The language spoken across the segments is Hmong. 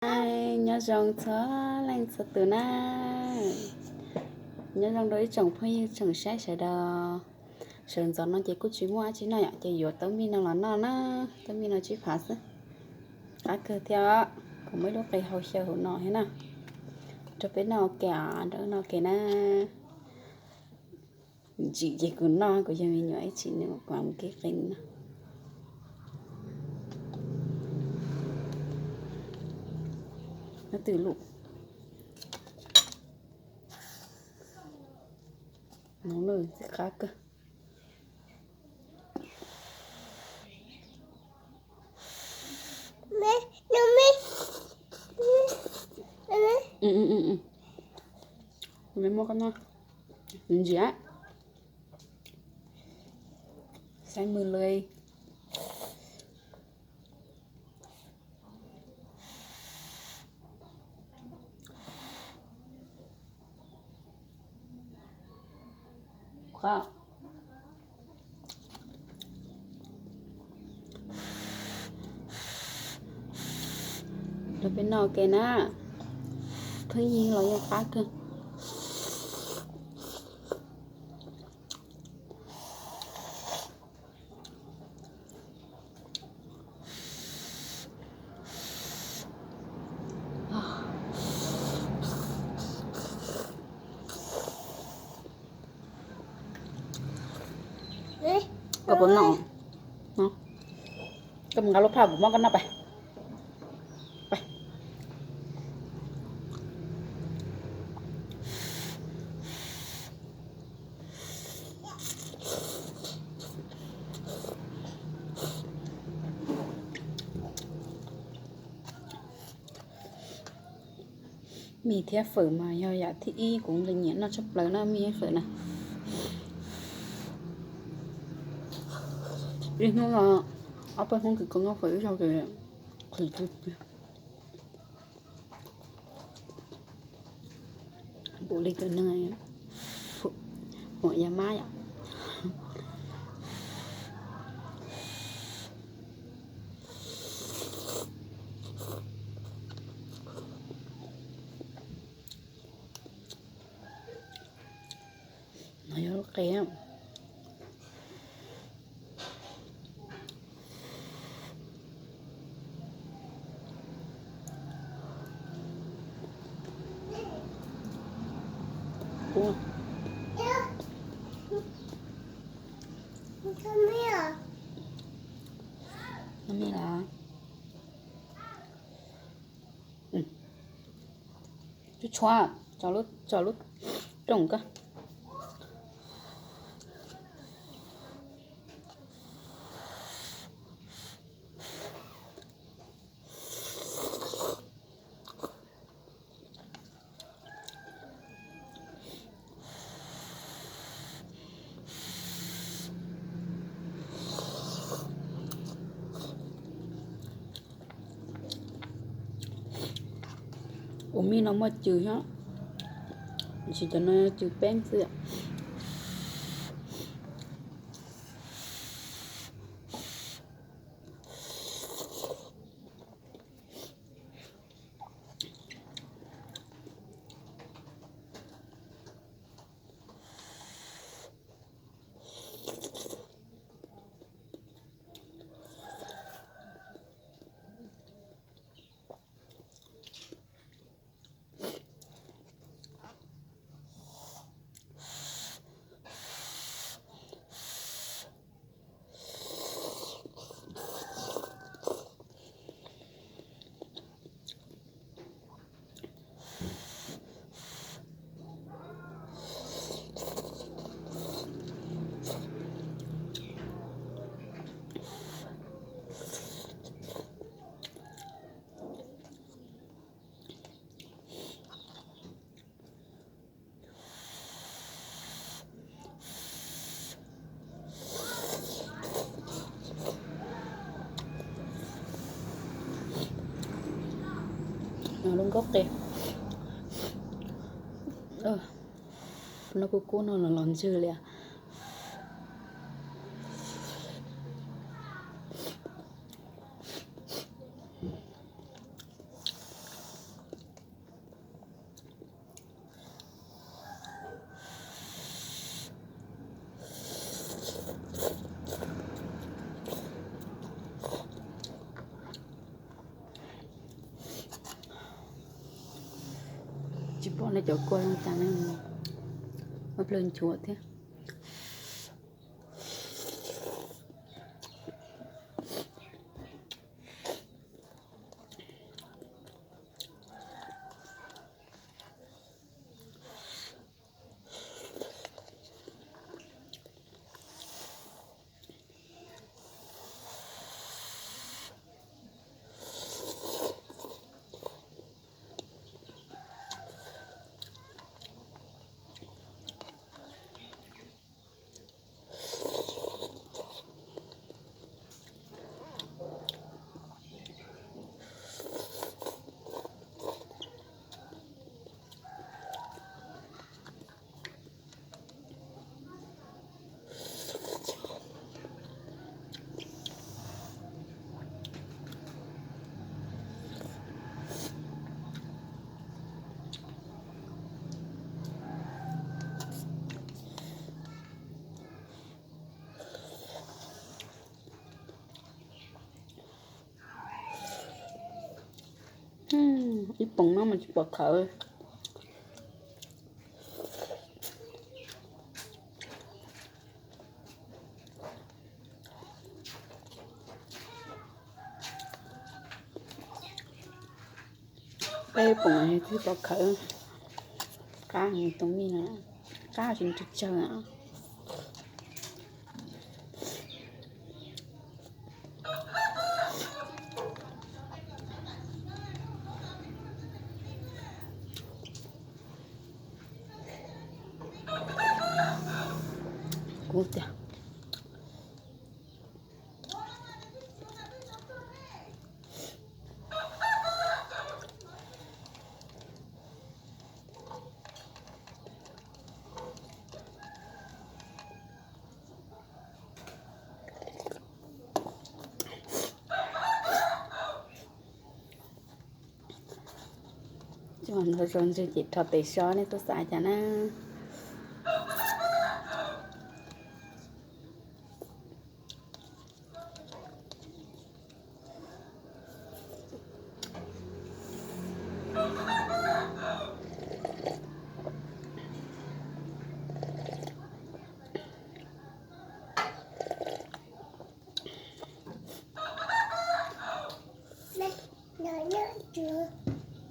Ai, nyob zoo txhua leej txhua tus na. Nyob zoo rau ib tsoom phooj ywg tsoom saib sawv daws. Sawv ntxov no ces kuj tsis muaj dab tsi noj yom, ces yuav tau mij no los noj na. Tau mij no tsib phav xwb. Qab kawg thiab, kuv muaj ib lub qe hau xyaw hauv no thiab na. Rau peb noj ua ke, rau wb noj ua ke na. Ntsim ces kuv noj, kuv yog me nyuam ib txhis nws kuv mus kib qe no. Nyob twm lum no, txij qab kawg. Me muab koj noj, ntsim, xaib mws li. Rau peb noj ua ke na. Pheej yig los yeej qab kawg. Koj puas noj? Koj mus nqa lub phaj kuv muab koj noj pais. Mis thiab fawm mas yog yam thib ib kuv nqis nyiam noj tshaj plaws na, mis thiab fawm na. Ib hnub no ob peb hnub ces kawg noj fawm ib zaug ces qhwv kiag. Npaum li cov neeg muam yas mab yom. No yog lub qe. Tshuav, tso lub rooj koj. Ua mij no muaj cw thiab, tab sis cov no cw peeb xwb. Lub nkauj qe no kuj kub no los los ntswg li. Tsis pom nej cov kua zoo cas ne, muaj plawg nchuav thiab. Ib poom no mas tsis pom khawv. Peb poom twb pom khawv. Qab heev tus mij no, qab tsis tsawg tsawg. Kub tiag. Coj ntawd zoo ntseg ces rho tes so nej tuaj xav cas na.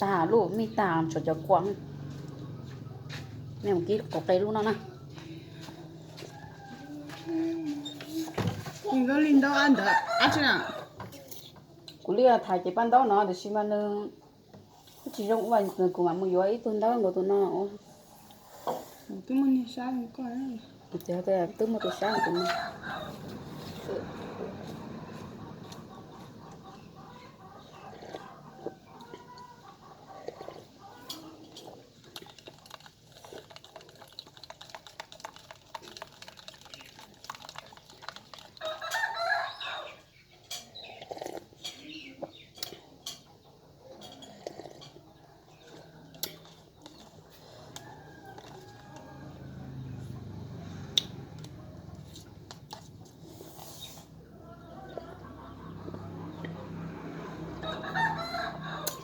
Tag lub mij tag tshuav cov kua. Nej mus kib qus qe lub no na. Kuv li thaiv ces paj ntaub no tiam sis mas nws tsis zoo ua, kuv mam mus yuav ib tug ntaub nkaus tus no. Twb muaj tus sab tus no.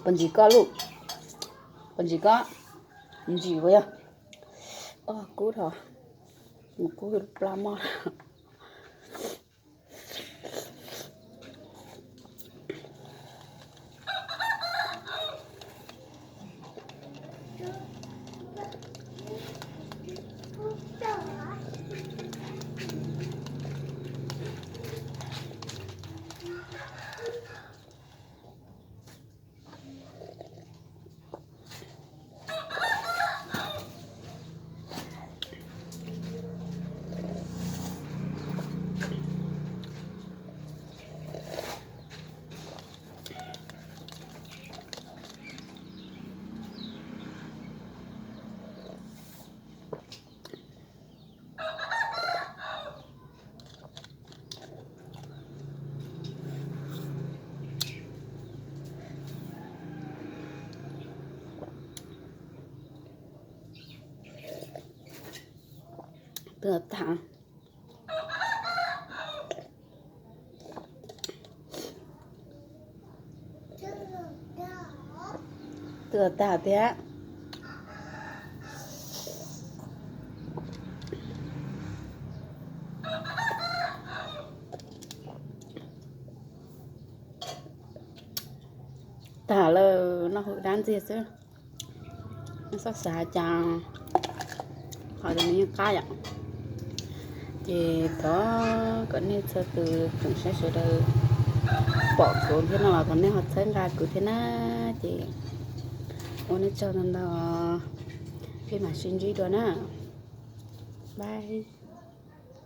Puas ntsim koj lub? Puas ntsim koj? Ntsim puas yog? Kub dhau, mus kub plab mog. Twb tag, twb tag thiab. Tag lawm, noj hauv dab ntxiag xwb. Noj xab xav cas, qhov twg nws yeej qab yom. Ces thov kom nej txhua tus tsoom saib sawv daws pom kuv thiab no los thov nej ho txhawb nqa kuv thiab na. Ces ua nej tsaug ntau ntau, peb mam sib ntsib dua na. Bye.